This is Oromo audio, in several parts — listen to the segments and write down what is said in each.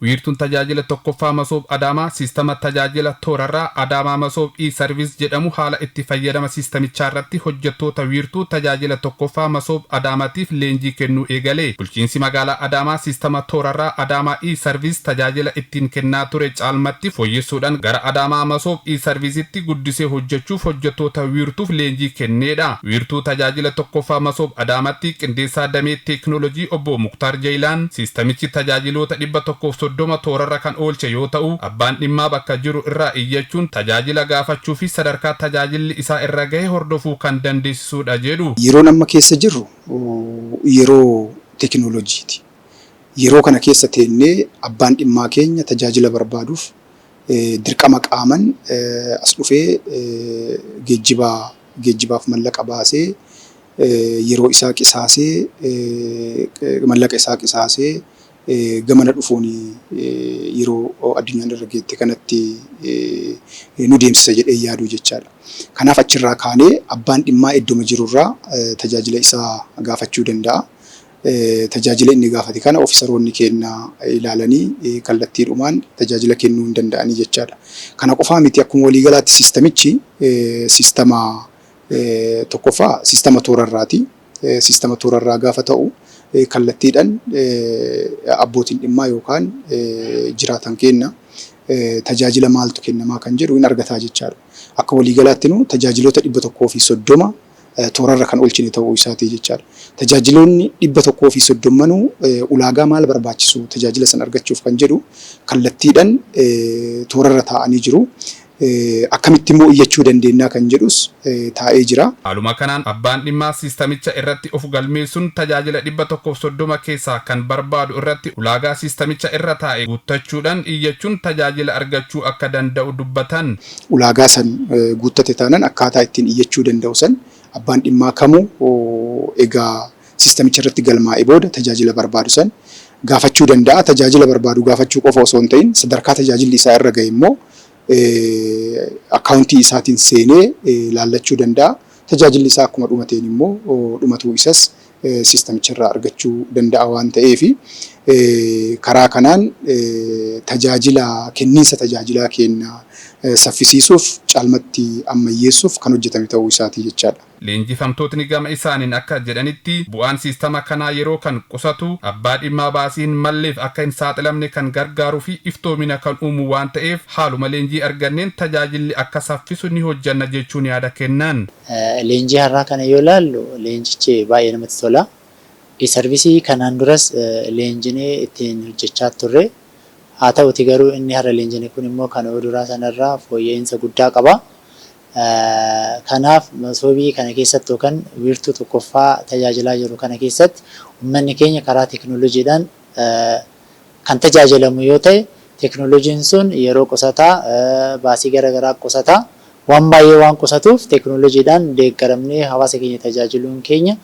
Wiirtuun tajaajila tokkoffaa Masoob Adaamaa siistama tajaajila toorarraa Adaamaa Masoob e-Service jedhamu haala itti fayyadama siistamichaa irratti hojjettoota wiirtuu tajaajila tokkoffaa Masoob Adaamaatiif leenjii kennuu eegale. Bulchiinsi magaalaa Adaamaa siistama toorarraa Adaamaa e-Service tajaajila ittiin kennaa ture caalmatti fooyyessuudhaan gara Adaamaa Masoob e-Servicetti guddisee hojjechuuf hojjettoota wiirtuuf leenjii kenneedha. Wiirtuu tajaajila tokkoffaa Masoob Adaamaatti qindeessaa damee teeknoolojii obbo Muktaar Jayilaan siistamichi tajaajiloota 130 toorarra kan oolche yoo ta'u, abbaan dhimmaa bakka jiru irraa iyyachuun tajaajila gaafachuu fi sadarkaa tajaajilli isaa irra gahe hordofuu kan dandeessisuudha jedhu. Yeroon amma keessa jirru yeroo teekinooloojiiti. Yeroo kana keessa teennee abbaan dhimmaa keenya tajaajila barbaaduuf dirqama qaaman as dhufee geejjibaa geejjibaaf mallaqa baasee yeroo isaa qisaasee mallaqa isaa qisaasee gamana dhufuun yeroo addunyaan irra geette kanatti nu deemsisa jedhee yaaduu jechaadha. Kanaaf achirraa kaanee abbaan dhimmaa iddoma jirurraa tajaajila isaa gaafachuu danda'a. Tajaajila inni gaafate kana ofisaroonni keenya ilaalanii kallattiidhumaan tajaajila kennuu hin danda'anii jechaadha. Kana qofaa miti, akkuma waliigalaatti siistamichi siistama tokkoffaa siistama toorarraati. Siistama toorarraa gaafa ta'u kallattiidhaan abbootiin dhimmaa yookaan jiraatan keenya tajaajila maaltu kennamaa kan jedhu hin argataa jechaadha. Akka waliigalaatti nu tajaajiloota 130 toorarra kan oolchine ta'uu isaati jechaadha. Tajaajiloonni 130nuu ulaagaa maal barbaachisu tajaajila san argachuuf kan jedhu kallattiidhaan toorarra taa'anii jiru. Akkamitti immoo iyyachuu dandeenya kan jedhus taa'ee jira. Haaluma kanaan abbaan dhimmaa siistamicha irratti of galmeessuun tajaajila 130 keessaa kan barbaadu irratti ulaagaa siistamicha irra taa'e guuttachuudhaan iyyachuun tajaajila argachuu akka danda'u dubbatan. Ulaagaa san guuttate taanaan akkaataa ittiin iyyachuu danda'u san abbaan dhimmaa kamuu egaa siistamicha irratti galmaa'e booda tajaajila barbaadu san gaafachuu danda'a. Tajaajila barbaadu gaafachuu qofa osoo hin ta'in sadarkaa tajaajilli isaa irra gahe immoo akkaawuntii isaatiin seenee laallachuu danda'a. Tajaajilli isaa akkuma dhumateen immoo dhumatuu isas siistamicha irraa argachuu danda'a waan ta'eef, karaa kanaan tajaajila kenniinsa tajaajilaa keenya saffisiisuuf, caalmatti ammayyeessuuf kan hojjetame ta'uu isaatii jechaadha. Leenjifamtootni gama isaaniin akka jedhanitti, bu'aan siistama kanaa yeroo kan qusatu, abbaa dhimmaa baasii hin malleef akka hin saaxilamne kan gargaaruu fi iftoomina kan uumu waan ta'eef haaluma leenjii arganneen tajaajilli akka saffisu ni hojjanna jechuun yaada kennan. Leenjii har'aa kana yoo ilaallu, leenjichi baay'ee namatti tola. E-service kanaan duras leenjinee ittiin hojjechaa turre. Haa ta'uti garuu inni har'a leenjine kun immoo kan duraa sanarraa fooyya'insa guddaa qaba. Kanaaf Masoobii kana keessatti yookaan wiirtuu tokkoffaa tajaajilaa jiru kana keessatti uummanni keenya karaa teekinooloojiidhaan kan tajaajilamu yoo ta'e, teekinooloojiin sun yeroo qusataa, baasii gara garaa qusataa, waan baay'ee waan qusatuuf teekinooloojiidhaan deeggaramnee hawaasa keenya tajaajiluun keenya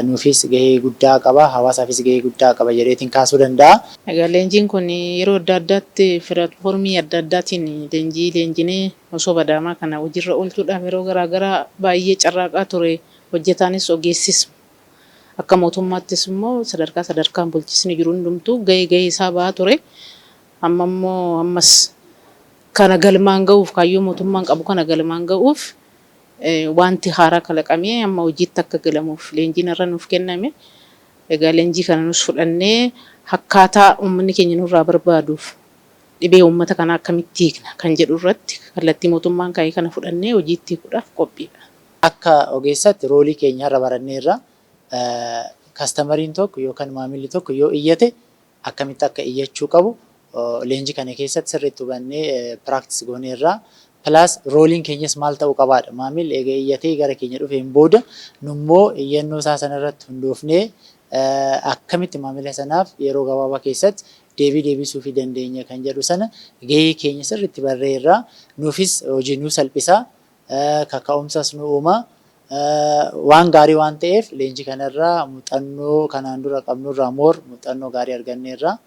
nuufis gahee guddaa qaba, hawaasaafis gahee guddaa qaba jedheetiin kaasuu danda'a. Egaa leenjiin kun yeroo adda addaatti pilaatfoormii adda addaatiin leenjii leenjinee Masoob Adaamaa kana hojiirra oolchuudhaaf yeroo garaa garaa baay'ee carraaqaa ture. Hojjetaanis ogeessis akka mootummaattis immoo sadarkaa sadarkaan bulchisni jiru hundumtuu gahee gahee isaa bahaa ture. Amma immoo ammas kana galmaan gahuuf, kaayyoo mootummaan qabu kana galmaan gahuuf wanti haaraa kalaqamee amma hojiitti akka galamuuf leenjiin har'a nuuf kenname. Egaa leenjii kana nus fudhannee akkaataa uummanni keenya nurraa barbaaduuf, dhibee uummata kanaa akkamitti hiikna kan jedhu irratti kallattii mootummaan kaa'e kana fudhannee hojiitti hiikuudhaaf qophiidha. Akka ogeessaatti roolii keenya har'a baranneerra. Kastamariin tokko yookaan maamilli tokko yoo iyyate akkamitti akka iyyachuu qabu leenjii kana keessatti sirriitti hubannee practice gooneerra. Plus rooliin keenyas maal ta'uu qabaadha. Maamilli eega iyyatee gara keenya dhufeen booda nummoo iyyannoo isaa sanarratti hundoofnee akkamitti maamila sanaaf yeroo gabaabaa keessatti deebii deebisuufii dandeenya kan jedhu sana gahee keenya sirriitti barreerra. Nuufis hojii nu salphisa, kaka'umsas nu uuma. Waan gaarii waan ta'eef leenjii kanarraa muuxannoo kanaan dura qabnurraa more muuxannoo gaarii arganneerra.